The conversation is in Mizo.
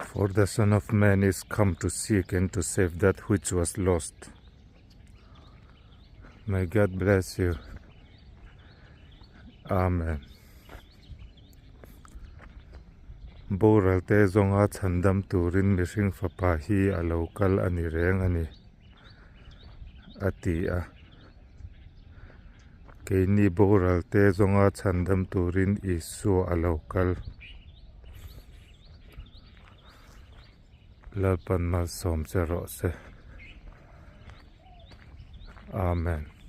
For the son of man is come to seek and to save that which was lost. May God bless you. Amen. Boral te zawnga chhandam turin mihring fapa hi a lo kal a ni reng a ni, a ti a. Keini boral te zawnga chhandam turin Isua a lo kal. Lalpan malsawm che rawh se. Amen.